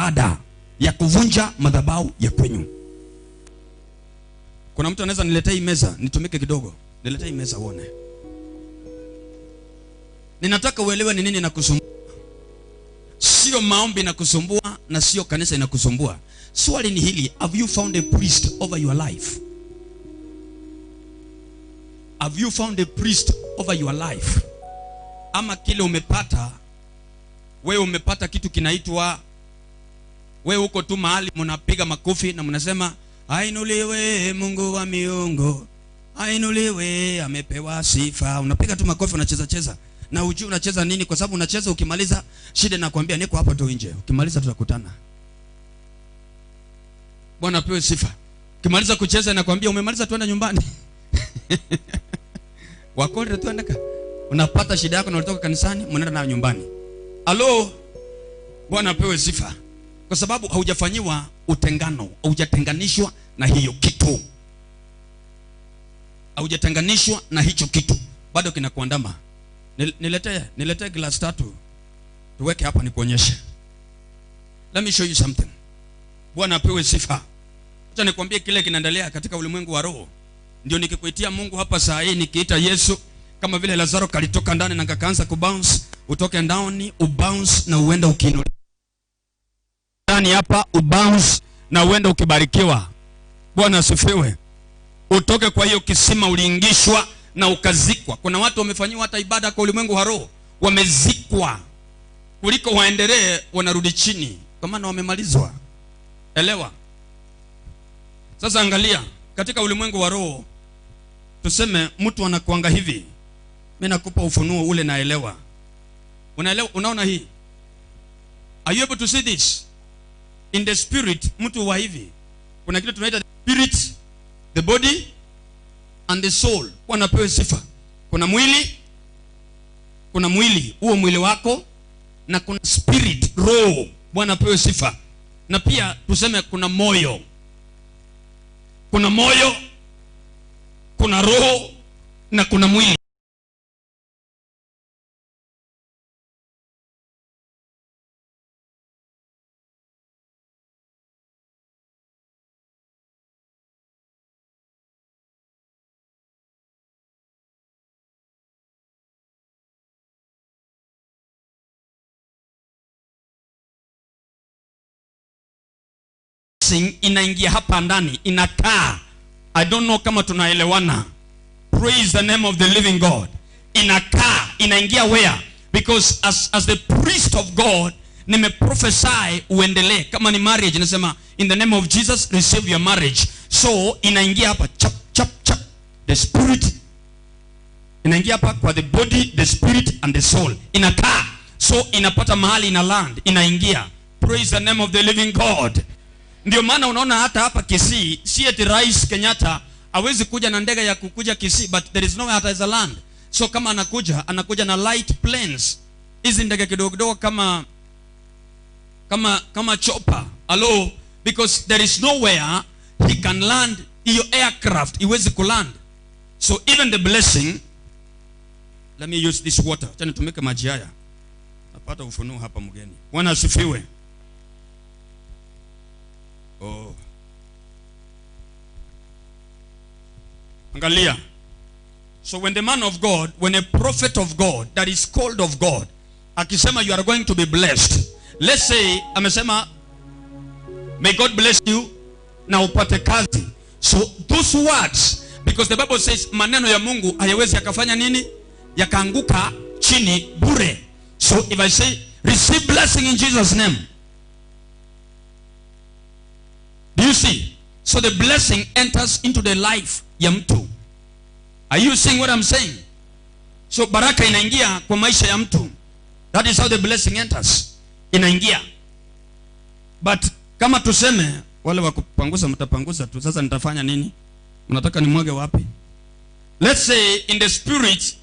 ibada ya kuvunja madhabahu ya kwenyu. Kuna mtu anaweza niletee hii meza, nitumike kidogo. Niletee hii meza uone. Ninataka uelewe ni nini inakusumbua. Sio maombi inakusumbua na sio kanisa inakusumbua. Swali ni hili, have you found a priest over your life? Have you found a priest over your life? Ama kile umepata, wewe umepata kitu kinaitwa, wewe uko tu mahali mnapiga makofi na mnasema ainuliwe Mungu wa miungu, ainuliwe, amepewa sifa. Unapiga tu makofi, unacheza cheza. Na hujui unacheza nini, kwa sababu unacheza ukimaliza shida nakwambia niko hapa tu nje. Ukimaliza tutakutana. Bwana apewe sifa. Ukimaliza kucheza nakwambia umemaliza, tuende nyumbani. Wakole tuendeka. Unapata shida yako na ulitoka kanisani, mnaenda nayo nyumbani. Halo. Bwana apewe sifa. Kwa sababu haujafanyiwa utengano, haujatenganishwa na hiyo kitu. Haujatenganishwa na hicho kitu. Bado kinakuandama. Niletee glass 3. Tuweke hapa nikuonyeshe. Let me show you something. Bwana apewe sifa. Acha nikwambie kile kinaendelea katika ulimwengu wa roho. Ndio nikikuitia Mungu hapa saa hii, nikiita Yesu, kama vile Lazaro kalitoka ndani na kakaanza kubounce, utoke ndani, ubounce na uende ukiinuliwa. Ndani hapa ubounce na uende ukibarikiwa. Bwana asifiwe. Utoke kwa hiyo kisima uliingishwa na ukazikwa. Kuna watu wamefanyiwa hata ibada kwa ulimwengu wa roho, wamezikwa. Kuliko waendelee wanarudi chini, kwa maana wamemalizwa. Elewa. Sasa angalia, katika ulimwengu wa roho tuseme mtu anakuanga hivi. Mimi nakupa ufunuo ule naelewa. Unaelewa? Unaona hii? Are you able to see this? In the spirit, mtu wa hivi. Kuna kitu tunaita the spirit, the body and the soul. Wanapewa sifa. Kuna mwili, kuna mwili, huo mwili wako, na kuna spirit, roho. Bwana apewe sifa. Na pia tuseme kuna moyo. Kuna moyo, kuna roho na kuna mwili. Inaingia hapa ndani, inakaa. I don't know kama tunaelewana. Praise the name of the living God. Inakaa, inaingia where? Because as the priest of God, nime prophesy uendelee. Kama ni marriage, nasema in the name of Jesus receive your marriage. So inaingia hapa chap chap chap. The spirit inaingia hapa kwa the body, the spirit and the soul. Inakaa. So inapata mahali, ina land, inaingia. Praise the name of the living God. Ndio maana unaona hata hapa Kisii, si eti Rais Kenyatta hawezi kuja na ndege ya kukuja Kisii, but there is no way ataweza land. So kama anakuja, anakuja na light planes. Hizi ndege kidogo kidogo kama chopper. Hello, because there is nowhere he can land hiyo aircraft, iwezi kuland. So even the blessing, let me use this water. Acha nitumike maji haya. Napata ufunuo hapa mgeni. Bwana asifiwe. Oh. Angalia. So when the man of God, when a prophet of God that is called of God, akisema you are going to be blessed. Let's say amesema may God bless you na upate kazi. So those words, because the Bible says maneno ya Mungu hayawezi yakafanya nini? Yakaanguka chini bure. So if I say receive blessing in Jesus name, do you see? So the blessing enters into the life ya mtu. Are you seeing what I'm saying? So baraka inaingia kwa maisha ya mtu. That is how the blessing enters. Inaingia. But kama tuseme wale wa kupanguza mtapanguza tu. Sasa nitafanya nini? Mnataka nimwage wapi? Let's say in the spirit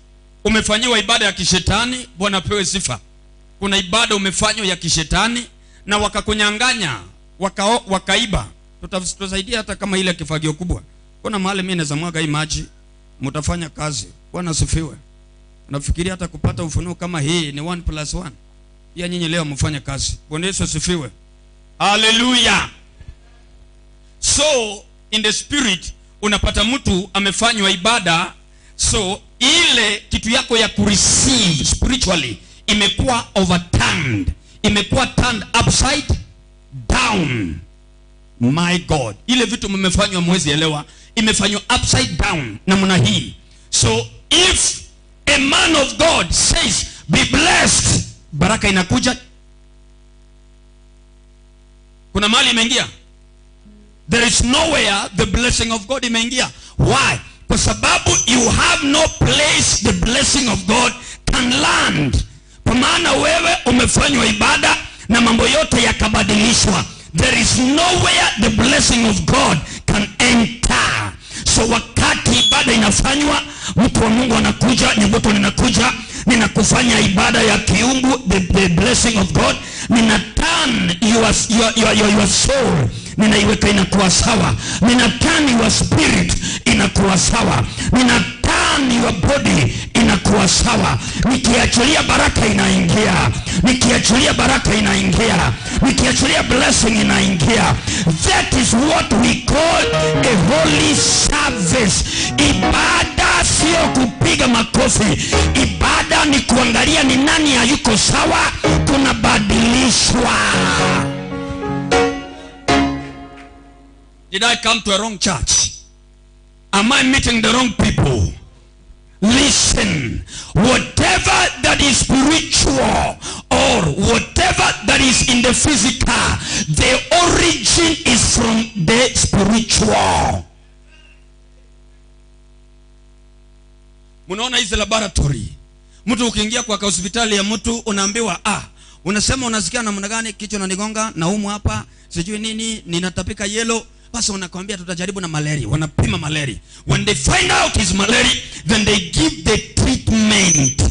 umefanyiwa ibada ya kishetani, Bwana apewe sifa. Kuna ibada umefanywa ya kishetani na wakakunyang'anya, wakaiba. Tutasaidia hata kama ile kifagio kubwa. Kuna mahali mimi naweza mwaga hii maji, mtafanya kazi. Bwana asifiwe. Nafikiria hata kupata ufunuo kama hii ni 1 + 1. Pia nyinyi leo mfanye kazi. Bwana Yesu asifiwe. Hallelujah. So in the spirit unapata mtu amefanywa ibada, so ile kitu yako ya kureceive spiritually imekuwa overturned, imekuwa turned upside down. My God, ile vitu mmefanywa mwezi elewa, imefanywa upside down namna hii. So if a man of God says be blessed, baraka inakuja. Kuna mali imeingia. There is nowhere the blessing of God imeingia. Why? Kwa sababu you have no place the blessing of God can land. Kwa maana wewe umefanywa ibada na mambo yote yakabadilishwa. There is nowhere the blessing of God can enter. So wakati ibada inafanywa, mtu wa Mungu anakuja, nyoboto ninakuja, ninakufanya ibada ya kiungu, the blessing of God, nina turn your soul, ninaiweka inakuwa sawa, nina turn your spirit inakuwa sawa, nina turn your body inakuwa sawa. Nikiachilia baraka inaingia, nikiachilia baraka inaingia, nikiachilia blessing inaingia. That is what we call a holy service. Ibada sio kupiga makofi. Ibada ni kuangalia ni nani hayuko sawa, tunabadilishwa. Did I come to a wrong church? Am I meeting the wrong people? Listen, whatever that is spiritual or whatever that is in the physical, the origin is from the spiritual. Munaona hizi laboratory. Mtu ukiingia kwa hospitali ya mtu unaambiwa, unasema unasikia namna gani, kichwa unanigonga, naumwa hapa, sijui nini, ninatapika yellow. Basi wanakuambia tutajaribu na malaria. Wanapima malaria. When they find out is malaria, then they give the treatment.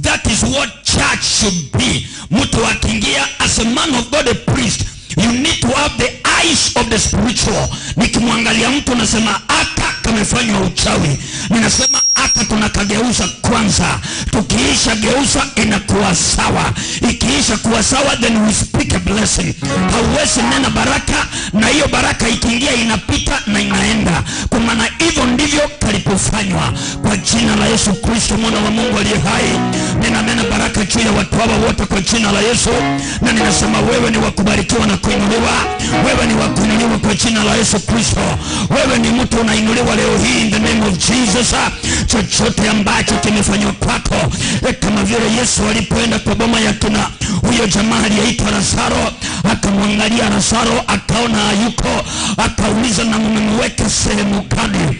That is what church should be. Mtu akiingia as a man of God, a priest, you need to have the eyes of the spiritual. Nikimwangalia mtu nasema aka kamefanywa uchawi. Ninasema aka tunakageuza kwanza. Tukiisha geuza inakuwa sawa. Ikiisha kuwa sawa, then we speak a blessing. Hauwezi nena baraka na hiyo baraka ikiingia inapita na inaenda. Kwa maana hivyo ndivyo kalipofanywa. Kwa jina la Yesu Kristo mwana wa Mungu aliye hai, ninanena baraka juu ya watu hawa wote kwa jina la Yesu. Na ninasema wewe ni wakubarikiwa na kuinuliwa. Wewe ni wakuinuliwa kwa jina la Yesu Kristo. Wewe ni mtu unainuliwa leo hii in the name of Jesus. Chochote ambacho kimefanywa kwako, kama vile Yesu alipoenda kwa boma ya kina huyo jamaa aliyeitwa Lazaro, akamwangalia Lazaro akaona hayuko, akauliza na mmemweka sehemu gani?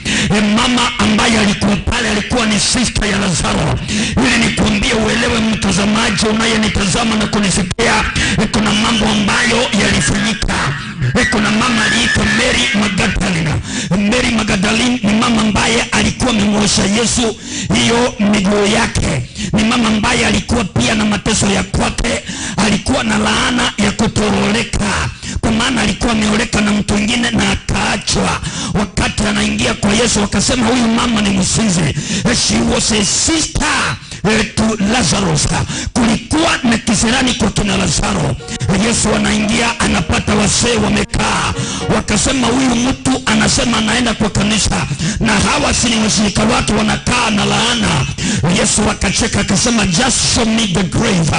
Mama ambaye alikuwa pale alikuwa ni sister ya Lazaro. Ili nikuambie uelewe, mtazamaji unayenitazama na kunisikia, kuna mambo ambayo yalifanyika. Kuna mama aliitwa Mary Magdalene. Mary Magdalene ni mama ambaye alikuwa amemwosha Yesu hiyo miguu yake. Ni mama ambaye alikuwa pia na mateso ya kwake, alikuwa na laana ya kutooleka. Kwa maana alikuwa ameoleka na mtu mwingine na akaachwa. Wakati anaingia kwa Yesu wakasema huyu mama ni msinzi. She was a sister to Lazarus. Kulikuwa na kisirani kwa kina Lazaro. Yesu anaingia anapata wasee wamekaa. Wakasema huyu mtu anasema anaenda kwa kanisa, na hawa si ni washirika wake wanakaa na laana. Yesu akacheka akasema just show me the grave.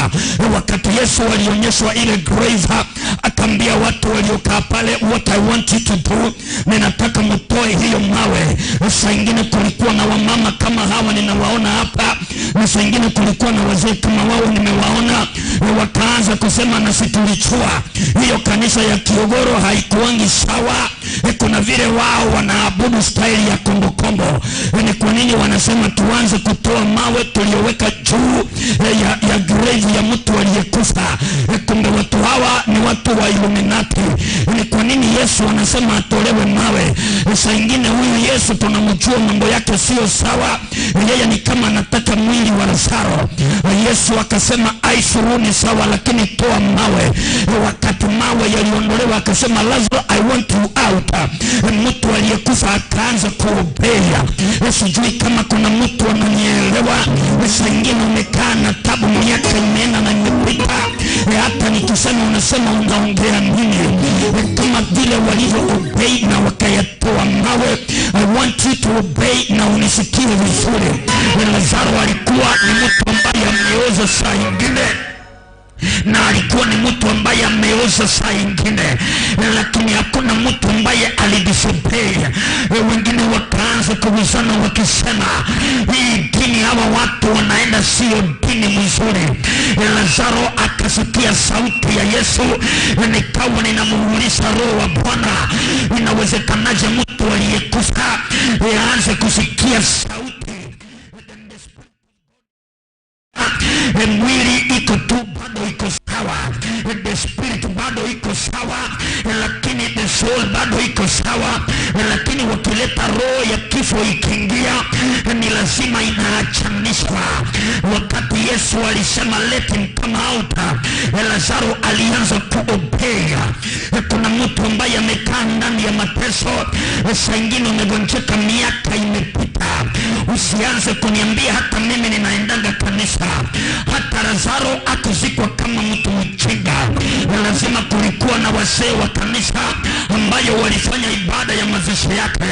Wakati Yesu alionyeshwa ile grave, akaambia watu waliokaa pale, what I want you to do, ninataka mtoe hiyo mawe. Saa ingine kulikuwa na wamama kama hawa ninawaona hapa, na saa ingine kulikuwa na wazee kama wao nimewaona. Wakaanza kusema na situlichua hiyo kanisa ya Kiogoro haikuangi sawa. Kuna vile wao wanaabudu staili ya kombokombo. Ni kwa nini wanasema tuanze kutoa mawe tulioweka juu ya grave ya mtu aliyekufa? Kumbe watu hawa ni watu wa Illuminati. Ni kwa nini Yesu anasema atolewe mawe? Saa ingine huyu Yesu tunamjua mambo yake sio sawa, yeye ni kama anataka mwili wa Lazaro. Yesu akasema aisuruni sawa, lakini toa mawe. Wakati mawe yaliondolewa akasema Lazaro, I want you out. Mtu aliyekufa akaanza kuobea. Sijui kama kuna mtu ananielewa. Saa ingine umekaa na tabu, miaka imeenda na imepita, hata nikisema unasema unaongea nini? vile walivyo obey na wakayatoa mawe. I want you to obey na unisikie vizuri. Lazaro alikuwa ni mtu ambaye ameoza saa ingine, na alikuwa ni mtu ambaye ameoza saa ingine, lakini hakuna mtu ambaye alidisobey. Wengine wakaanza kubishana wakisema, hii dini hawa watu wanaenda sio dini mzuri. Lazaro akasikia sauti ya Yesu. Nikawa ninamuuliza Roho wa Bwana, inawezekanaje mtu aliyekufa aanze kusikia sauti? Mwili iko tu bado iko sawa, the spirit bado iko sawa, lakini the soul bado iko sawa, lakini wakileta roho ya kifo ikiingia ni lazima inaachanishwa. Wakati Yesu alisema let him come out, Lazaro alianza kuobey. Kuna mtu ambaye amekaa ndani ya mateso, saa ingine umegonjeka, miaka imepita. Usianze kuniambia hata mimi ninaendaga kanisa. Hata Lazaro akuzikwa kama mtu mjinga. Lazima kulikuwa na wazee wa kanisa ambayo walifanya ibada ya mazishi yake.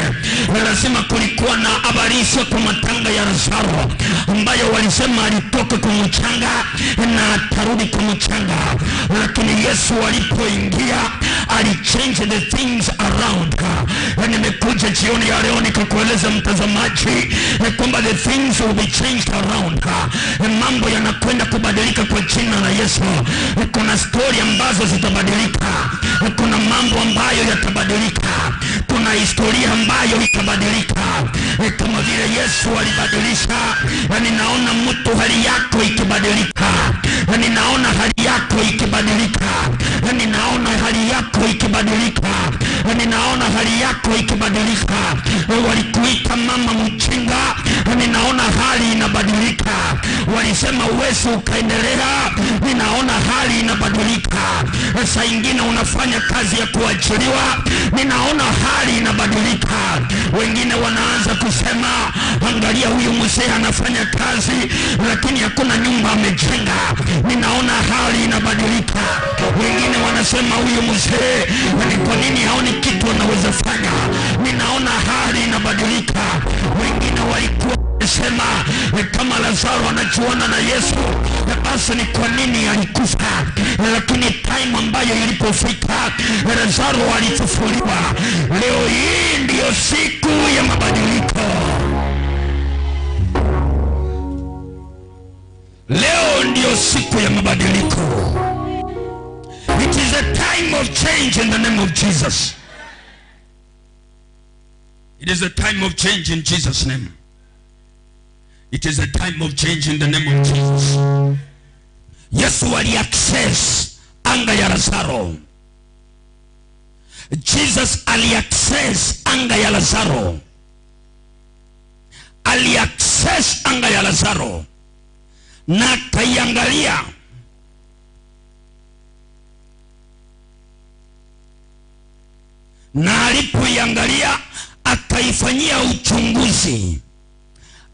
Lazima kulikuwa na abarisho kwa matanga ya Lazaro ambayo walisema alitoka kwa mchanga na atarudi kwa mchanga. Lakini Yesu alipoingia alichange the things around. Nimekuja jioni ya leo nikakueleza mtazamaji kwamba the things will be changed around. Mambo yanakwenda kubadilika kwa jina la Yesu. Kuna story ambazo zitabadilika, kuna mambo ambayo yatabadilika, kuna historia ambayo itabadilika. Kama vile Yesu alibadilisha. Ninaona mtu hali yako ikibadilika, ninaona hali yako ikibadilika, ninaona hali yako ikibadilika, ninaona hali yako ikibadilika. Walikuita mama mchinga, ninaona hali inabadilika. Walisema uwezi ukaendelea, ninaona hali inabadilika. Saa ingine unafanya kazi ya kuachiliwa, ninaona hali inabadilika. Wengine wanaanza kusema, angalia huyu mzee anafanya kazi lakini hakuna nyumba amejenga, ninaona hali inabadilika. Wengine wanasema huyu mzee ni kwa nini haoni kitu anaweza fanya, ninaona hali inabadilika. Wengine walikuwa sema kama Lazaro anajuana na Yesu, basi ni kwa nini alikufa? Lakini time ambayo ilipofika Lazaro alifufuliwa. Leo hii ndiyo siku ya mabadiliko. Leo ndiyo siku ya mabadiliko. It is a time of change in the name of Jesus. It is a time of change in Jesus' name. It is a time of change in the name of Jesus. Yesu aliaccess anga ya Lazaro. Jesus aliaccess anga ya Lazaro. Aliaccess anga ya Lazaro na akaiangalia. Na alipoiangalia akaifanyia uchunguzi,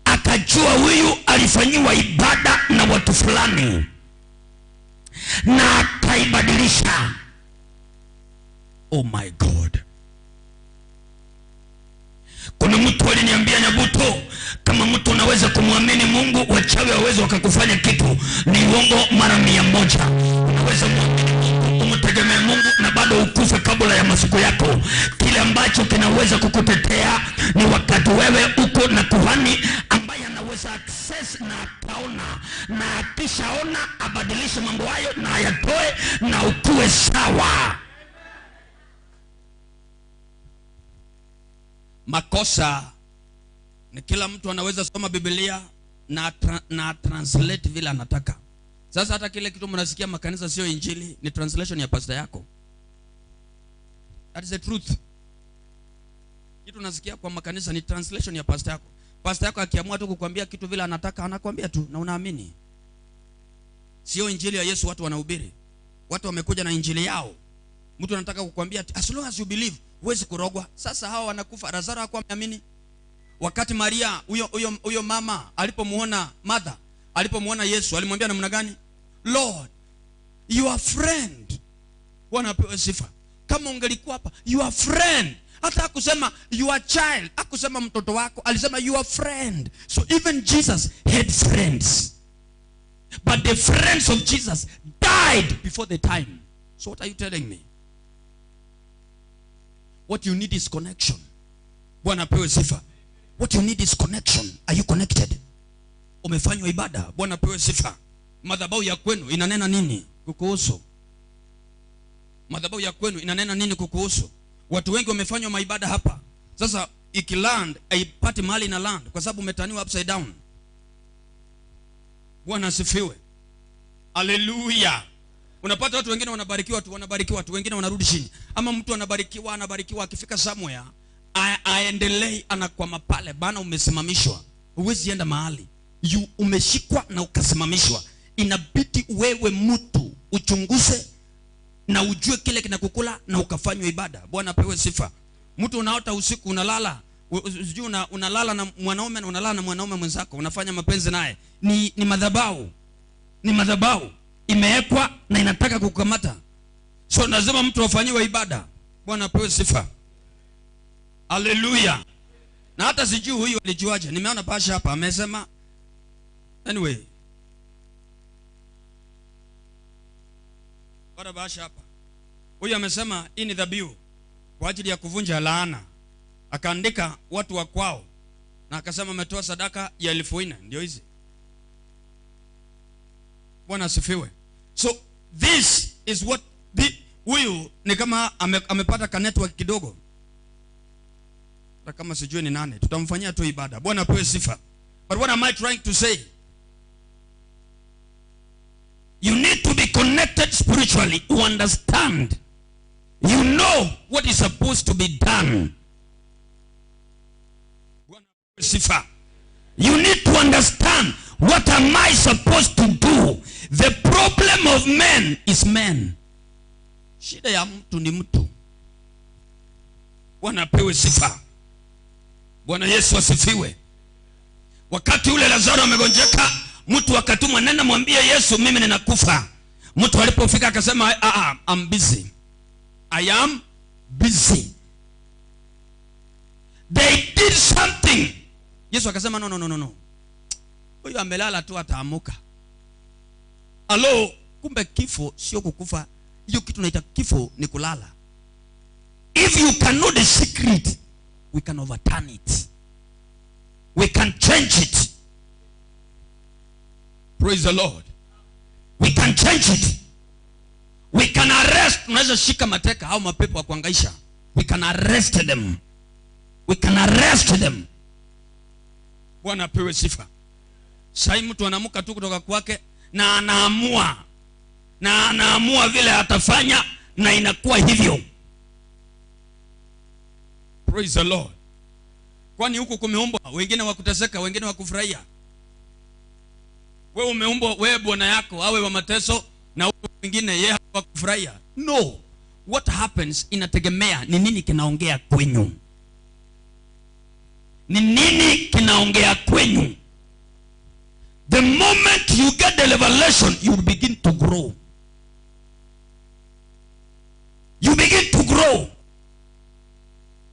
akajua huyu alifanyiwa ibada na watu fulani, na akaibadilisha. Oh my God. Kuna mtu aliniambia, Nyabuto, kama mtu unaweza kumwamini Mungu, wachawi hawawezi wakakufanya kitu. Ni uongo mara 100. Unaweza muamini Mungu, umtegemee Mungu na bado ukufe kabla ya masiku yako. Kile ambacho kinaweza kukutetea ni wakati wewe uko na kuhani ambaye anaweza access na akaona, na akishaona abadilishe mambo hayo na ayatoe na ukue sawa. Makosa ni kila mtu anaweza soma Biblia na translate vile anataka. Sasa hata kile kitu mnasikia makanisa sio injili, ni translation ya pastor yako. That is the truth. Kitu unasikia kwa makanisa ni translation ya pastor yako. Pastor yako akiamua tu kukuambia kitu vile anataka, anakuambia tu na unaamini. Sio injili ya Yesu watu wanahubiri. Watu wamekuja na injili yao. Mtu anataka kukuambia as long as you believe huwezi kurogwa. Sasa hawa wanakufa. Lazaro hakuwa ameamini. Wakati Maria huyo mama alipomuona mother, alipomuona Yesu alimwambia namna gani? Lord, your friend. Bwana apewe sifa. Kama ungelikuwa hapa, your friend. Hata hakusema your child, hakusema mtoto wako, alisema your friend. So even Jesus had friends. But the friends of Jesus died before the time. So what are you telling me? What you need is connection. Bwana apewe sifa. What you need is connection. Are you connected? Umefanywa ibada. Bwana apewe sifa. Madhabahu ya kwenu inanena nini kukuhusu? Madhabahu ya kwenu inanena nini kukuhusu? Watu wengi wamefanywa maibada hapa. Sasa ikiland, haipati mahali ina land kwa sababu umetaniwa upside down. Bwana asifiwe. Hallelujah. Unapata watu wengine wanabarikiwa tu, wanabarikiwa tu, wengine wanarudi chini. Ama mtu anabarikiwa, anabarikiwa, akifika somewhere aendelee, anakwama pale. Bana, umesimamishwa. Huwezi enda mahali. You umeshikwa na ukasimamishwa. Inabidi wewe mtu uchunguze na ujue kile kinakukula na ukafanywa ibada. Bwana apewe sifa. Mtu unaota usiku unalala, sijui unalala na mwanaume na unalala na mwanaume mwenzako, unafanya mapenzi naye. Ni madhabahu. Ni madhabahu imewekwa na inataka kukukamata. So lazima mtu afanyiwe ibada. Bwana apewe sifa. Hallelujah. Na hata sijui huyu alijuaje. Nimeona pasha hapa amesema anyway. Bwana basha hapa. Huyu amesema hii ni dhabihu kwa ajili ya kuvunja laana. Akaandika watu wa kwao na akasema ametoa sadaka ya 4,000. Ndio hizi. Bwana asifiwe. So this is what huyu ni kama amepata ka network kidogo. Hata kama sijui ni nani, tutamfanyia tu ibada. Bwana apewe sifa. But what am I trying to say? You need to be connected spiritually. You understand. You know what is supposed to be done. Bwana apewe sifa. You need to understand, what am I supposed to do? The problem of men is men. Shida ya mtu ni mtu. Bwana apewe sifa. Bwana Yesu asifiwe. Wakati ule Lazaro amegonjeka, mtu akatumwa, nenda mwambie Yesu mimi ninakufa. Mtu alipofika akasema, I'm busy. I am busy. They did something. Yesu akasema no, no, no, no, no. Huyu amelala tu ataamuka. Alo, kumbe kifo sio kukufa. Hiyo kitu naita kifo ni kulala. If you can know the secret, we can overturn it. We can change it. Praise the Lord. We can change it. We can arrest. Unaweza shika mateka au mapepo wa kuhangaisha. We can arrest them. We can arrest them. Bwana apewe sifa. Sai mtu anaamka tu kutoka kwake na anaamua. Na anaamua vile atafanya na inakuwa hivyo. Praise the Lord. Kwani huku kumeumbwa wengine wa kuteseka, wengine wa kufurahia. Wewe umeumbwa, wewe bwana yako awe wa mateso na wengine yeye wa kufurahia. No. What happens inategemea ni nini kinaongea kwenyu. Ni nini kinaongea kwenyu. The moment you get the revelation, you begin to grow. You begin to grow.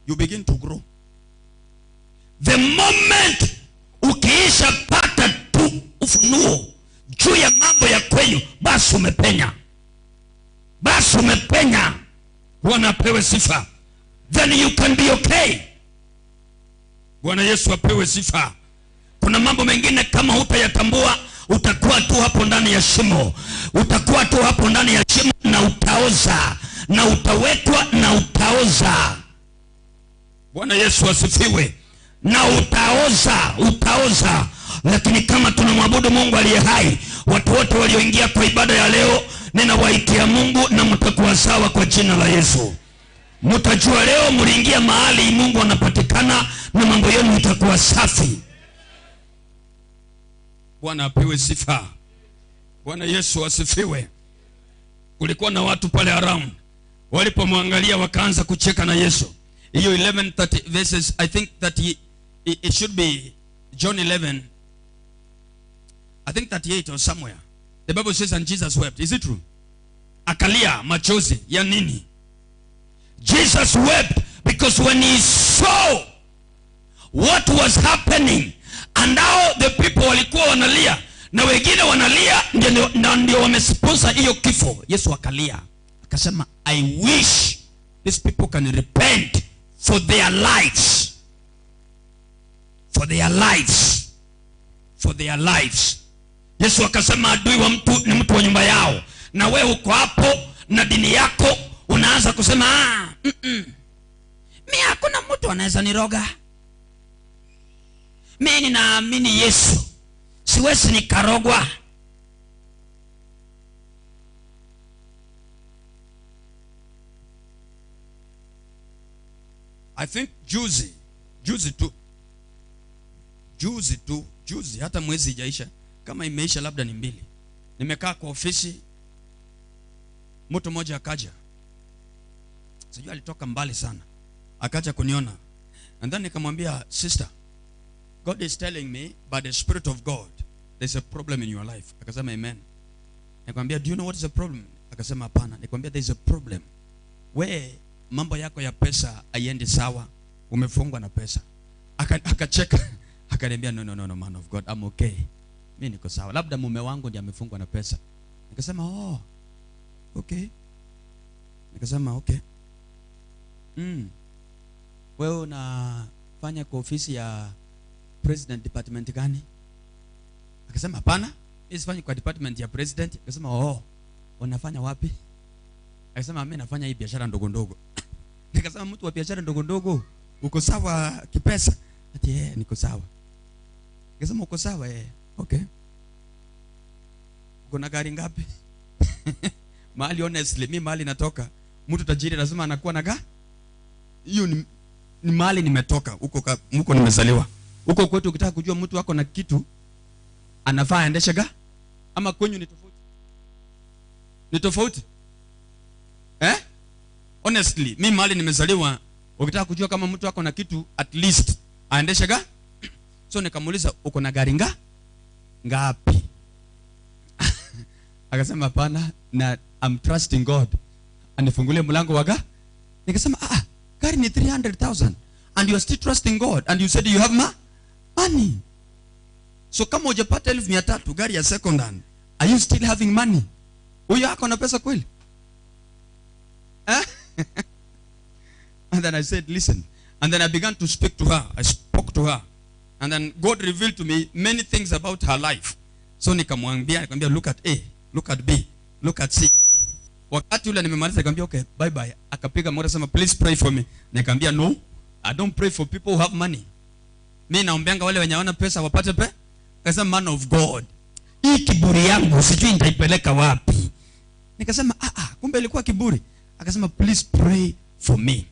You begin to grow. The moment ukiisha pata tu ufunuo juu ya mambo ya kwenyu, basi umepenya. Basi umepenya. Bwana apewe sifa. Then you can be okay. Bwana Yesu apewe sifa. Kuna mambo mengine kama hutayatambua, utakuwa tu hapo ndani ya shimo. Utakuwa tu hapo ndani ya shimo na utaoza. Na utawekwa na utaoza. Bwana Yesu asifiwe. Na utaoza, utaoza. Lakini kama tunamwabudu Mungu aliye hai, watu wote walioingia kwa ibada ya leo, ninawaitia Mungu na mtakuwa sawa kwa jina la Yesu. Mtajua leo mliingia mahali Mungu anapatikana na mambo yenu itakuwa safi. Bwana apewe sifa. Bwana Yesu asifiwe. Kulikuwa na watu pale around. Walipomwangalia wakaanza kucheka na Yesu. Hiyo 11:30 verses, I think that it should be John 11, I think 38 or somewhere. The Bible says, and Jesus wept. Is it true? Akalia machozi ya nini? Jesus wept because when he saw what was happening and how the people walikuwa wanalia na wengine wanalia na ndio wamesponsor hiyo kifo, Yesu akalia akasema, I wish these people can repent for their lives. For their lives. For their lives. Yesu akasema adui wa mtu ni mtu wa nyumba yao. Na wewe uko hapo na dini yako unaanza kusema mimi hakuna mtu anaweza niroga. Mimi ninaamini Yesu. Siwezi nikarogwa. I think juzi juzi hata mwezi haijaisha, kama imeisha labda ni 2. Nimekaa kwa ofisi, mtu mmoja akaja. Sijui alitoka mbali sana. Akaja kuniona. And then nikamwambia, sister, God is telling me by the Spirit of God there's a problem in your life. Akasema amen. Nikamwambia, do you know what is the problem? Akasema hapana. Nikamwambia there is a problem. We mambo yako ya pesa haiendi sawa, umefungwa na pesa. Akacheka. Akaniambia no no no no, man of God, I'm okay. Mimi niko sawa. Labda mume wangu ndiye amefungwa na pesa. Nikasema oh, okay. Nikasema okay. Wewe unafanya kwa ofisi ya president department gani? Akasema hapana, mimi sifanyi kwa department ya president. Akasema oh, unafanya wapi? Akasema mimi nafanya hii biashara ndogo ndogo. Nikasema mtu wa biashara ndogo ndogo uko sawa kipesa? Ati niko sawa. Nikasema uko sawa okay. Uko na gari ngapi? Mahali honestly mimi mahali natoka, mtu tajiri lazima anakuwa na gari. Hiyo ni mahali nimetoka, huko huko nimezaliwa. Huko kwetu ukitaka kujua mtu wako na kitu anafaa aendeshe gari, ama kwenyu ni tofauti? Ni tofauti? Eh? Honestly, mimi mahali nimezaliwa, ukitaka kujua kama mtu wako na kitu at least aendeshe gari. So nikamuuliza uko na gari ngapi? Akasema hapana, na I'm trusting God anifungulie mlango wa gari. Nikasema gari ni 300,000 and you are still trusting God and you said you have money. So kama hujapata 1,300 gari ya second hand, are you still having money? Huyo ako na pesa kweli? Eh? And then I said listen. And then I began to speak to her. I spoke to her. And then God revealed to me many things about her life. So nikamwambia, nikamwambia look at A, look at B, look at C. Wakati ule nimemaliza nikamwambia okay, bye bye. Akapiga moyo akasema please pray for me. Nikamwambia no, I don't pray for people who have money. Mimi naombeanga wale wenye hawana pesa wapate pesa. Akasema man of God, hii kiburi yangu sijui nitaipeleka wapi. Nikasema kumbe ilikuwa kiburi. Akasema please pray for me.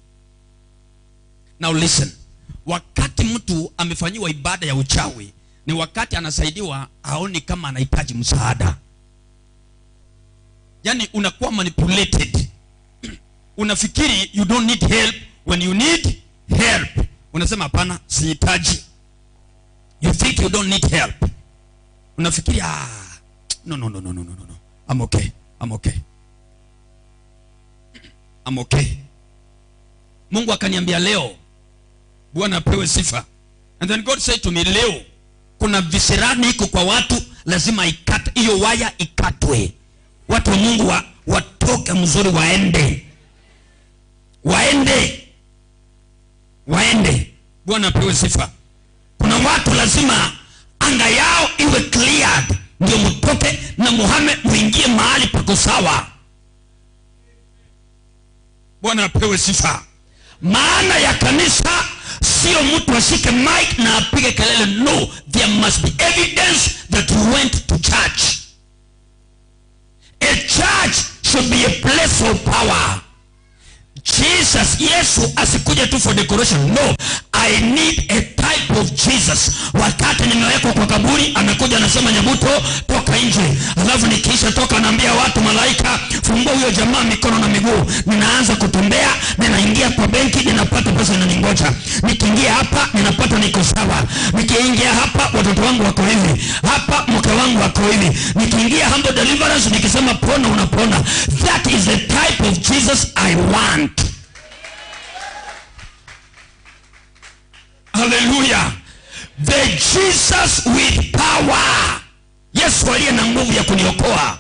Now listen. Wakati mtu amefanyiwa ibada ya uchawi ni wakati anasaidiwa aoni kama anahitaji msaada. Yani unakuwa manipulated. Unafikiri you don't need help when you need help. Unasema hapana, sihitaji. You think you don't need help. Unafikiri no no no no no no no. I'm okay. I'm okay. I'm okay. Mungu akaniambia leo, Bwana apewe sifa. And then God said to me, leo kuna visirani iko kwa watu, lazima ikate hiyo waya, ikatwe. Watu wa Mungu watoke mzuri, waende. Waende. Waende. Bwana apewe sifa. Kuna watu lazima anga yao iwe cleared, ndio mtoke na muhame muingie mahali pako sawa. Bwana apewe sifa. Maana ya kanisa sio mtu ashike mic na apige kelele. No, there must be evidence that you went to church. A church should be a place of power. Jesus, Yesu asikuje tu for decoration. No, I need a type of Jesus. Wakati nimewekwa kwa kaburi, anakuja anasema Nyabuto, toka nje. Alafu nikiisha toka naambia watu, malaika, fungua huyo jamaa mikono na miguu. Ninaanza kutembea, ninaingia kwa benki, ninapata pesa inaningoja. Nikiingia hapa, ninapata niko sawa. Nikiingia hapa, watoto wangu wako hivi. Hapa mke wangu wako hivi. Nikiingia Humble Deliverance, nikisema pona unapona. That is the type of Jesus I want. Hallelujah. The Jesus with power. Yesu aliye na nguvu ya kuniokoa.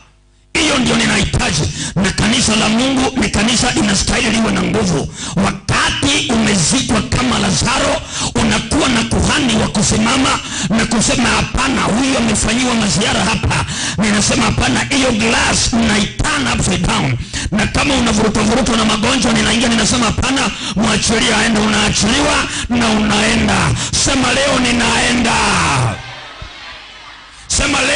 Hiyo ndio ninahitaji. Na kanisa la Mungu ni kanisa inastahili liwe na nguvu. Wakati umezikwa kama Lazaro, unakuwa na kuhani wa kusimama na kusema hapana, huyu amefanyiwa maziara hapa. Ninasema hapana, hiyo glass unaitana upside down. Na kama unavurutwa vurutwa na magonjwa, ninaingia ninasema hapana, mwachilie aende. Unaachiliwa na unaenda. Sema leo ninaenda. Sema leo